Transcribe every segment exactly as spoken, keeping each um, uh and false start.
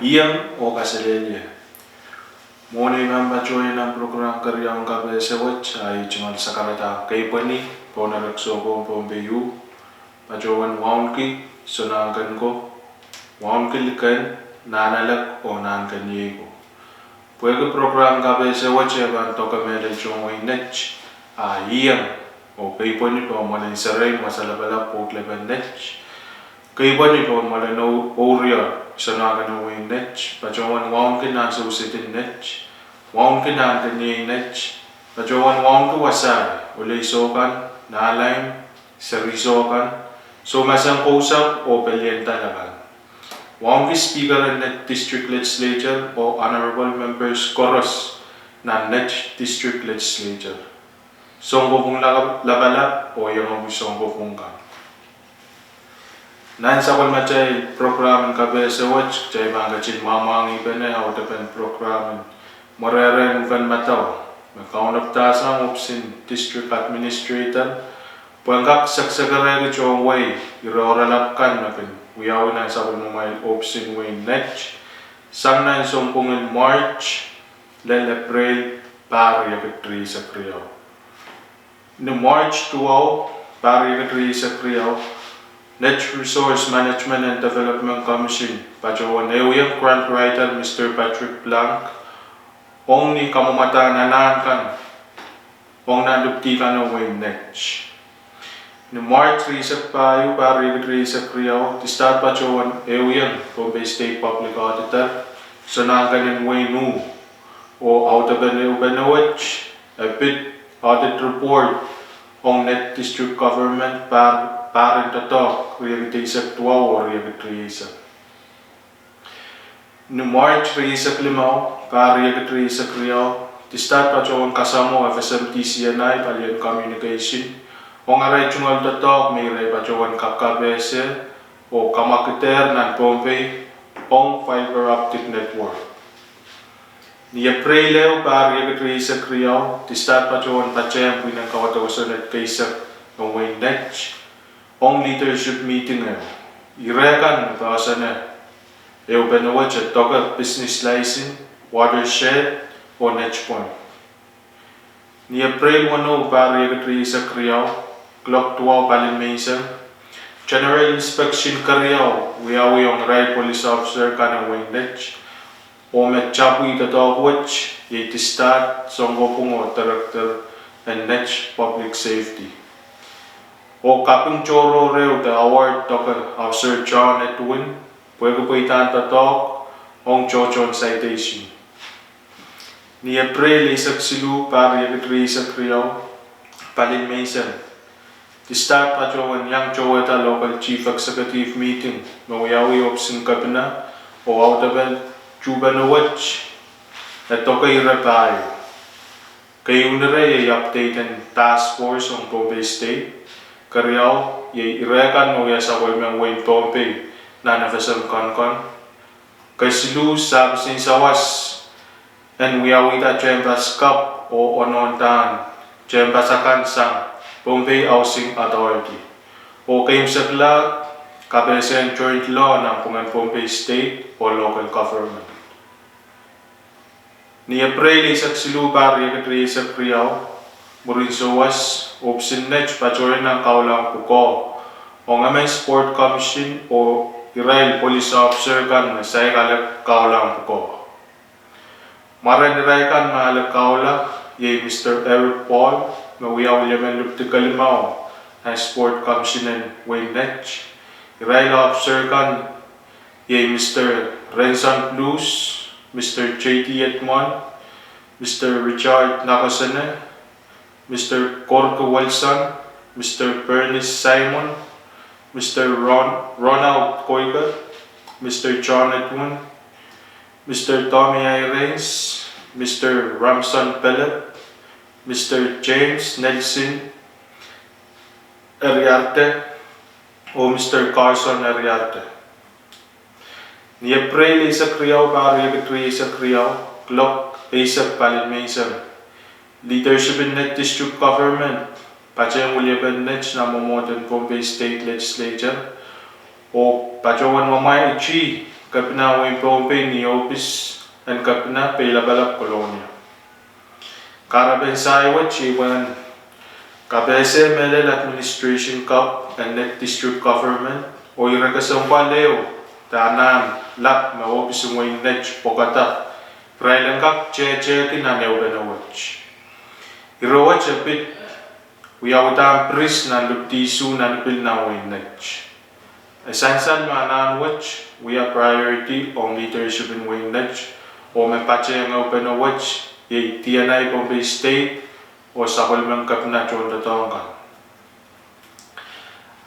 Iang oh kaselehlie. Mwohn ei pahn patohwan nan program keriaun kapehse wet, a I tungoal sakarada keipweni pohn erek soukohp en Pohnpei uh, patohwan wauneki soangen ko, wauneki liken, nahnalek oh nahnkeniei ko. Pwehki program kapehse wet e pahn doke mehlel tohn wehin Net, a I iang oh keipweni pohn mwoalen serein wasa lapalap Port Lepen Net, keipweni pohn mwoalen ou-, ourior soangen wehin Net, patohwan wauneki nan sousedin Net, wauneki nahnkeniei Net, patohwan wauneki wasahi, oleisou kan, nahlaim, serisou kan, soumasang kousoak oh pelien dal akan. Wauneki Speaker en Net District Legislature oh honorable members koaros nan Net District Legislature, sounkopwung laka-, lapalap oh iangahki sounkopwung kan. Nan sapwellimatail program en kapehse wet, kitail pahn ketin mwamwangih pene audepen program en mwerehre en uhpene madawa, me kaunopdahsang ohpis en District Administrator, pwehn kak sekesekerehki tohn wehi ire oaralap kan me kin wiawi nan sapwellimamwail ohpis en wehin Net, sang nan sounpwungen March lel April pahr riekid rieisek riau. Ni March duwau, pahr riekid rieisek riau, Net Resource Management and Development Commission patohwan ehuiong grant writer Mister Patrick Blank, ong ni kamwomwadahn anahn kan ong nan lipdi kan en wehin Net. Ni March rieisek pahieu, pahr riekid rieisek riau, Discharge patohwan ehuiong Pohnpei State Public Auditor, soangen en wehin uh, oh audepen ehupene wet, e pid audit report ong Net District Government pahr, pahr en doadoahk riekid eisek duwau oh riekid rieisek. Ni March rieisek limau, pahr riekid rieisek riau, Discharge patohwan kasamwo F S M D C N I palien communication, ong arail tungoal doadoahk me irail patohwan kak kapehse oh kamwakidehr nan Pohnpei ong fiber optic network. Ni April ehu, pahr riekid rieisek riau, Discharge patohwan patehng pwihnen kaweid oh Senate keisek en wehin Net ong leadership meeting ehu. Ire kan me poahsoane ehupene wet e doke business license, watershed, oh Net Point. Ni April weneu, pahr riekid rieisek riau, kuloak duwau palin menseng, general inspection keriau wiawi ong irail police officer kan en wehin Net, oh me tapwih doadoahk wet, iei Discharge, sounkopwung oh director en Net Public Safety. Oh kaping tohrohr ehu de award doke Officer John Edwin, pwehki pweidahn doadoahk ong tohtohn citation. Ni April eisek siluh, pahr riekid rieisek riau, palin menseng, Discharge patohwan iang towehda local chief executive meeting me wiawi ohpis en kepina, oh audepen tuhpene wet e doke ire pahieu. Keieun ire iei update en task force ong Pohnpei State. Keriau iei ire kan me wia sapwellimen wehin Pohnpei nan F S M Konkon. Kesiluh, sahpis en sawas en wiawihda tehnpas kapw oh onohndahn tehnpas akan sang Pohnpei Housing Authority. Oh keimwseklahk, kapehse en joint law nanpwungen Pohnpei State oh local government. Ni April eisek siluh, pahr riekid rieisek riau, mwurin souwas, ohpis en Net patohwan nan Kaulahn pwukoa ong emen Sport Commission oh irail police officer kan me saikala Kaulahn pwukoa. Mwaren irail kan me ale Kaula iei Mister Eric Paul, me wiawi lipwen lipdi kelimau nan Sport Commission en wehin Net. Irail officer kan iei Mister Renson Blues, Mister J D Edmond, Mister Richard Nakosene, Mister Korke Wilson, Mister Bernice Simon, Mister Ron-, Ronald Koike, Mister John Edwin, Mister Tommy Irens, Mister Ramson Pellet, Mister James Nelson Eriarte, oh Mister Carson Eriarte. Ni April eisek riau, pahr riekid rieisek riau, kuloak eisek palin menseng, leadership en Net District Government patehng weliepen Net nan mwomwohden Pohnpei State Legislature, oh patohwan mwamwaiti Kepina wehin Pohnpei ni ohpis en Kepina, Peilapalap, Kolonia. Kahrepen sair wet iei pwehn kapehse mehlel administration kapw en Net District Government oh ire kesempwal ehu de anahn lap me ohpis en wehin Net pwokada, irail en kak tehtehki nan ehupene wet. Ire wet e pid wiawidahn piris nan lipdi isuh nan pil nan wehin Net. E sansal me anahn wet wia priority ong leadership en wehin Net, oh me patehng ehupene wet iei D N I Pohnpei State oh sapwellimen Kepina tohndoadoahk kan.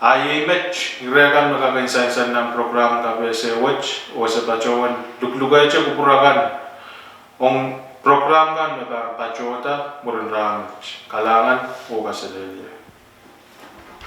A iei met ire kan me kak en sansal nan prokram kapehse wet, oh se patohwan luklukehte kupwur akan ong prokram kan me pahn patohda mwurin rahnwet. Kalahngan oh kaselehlie.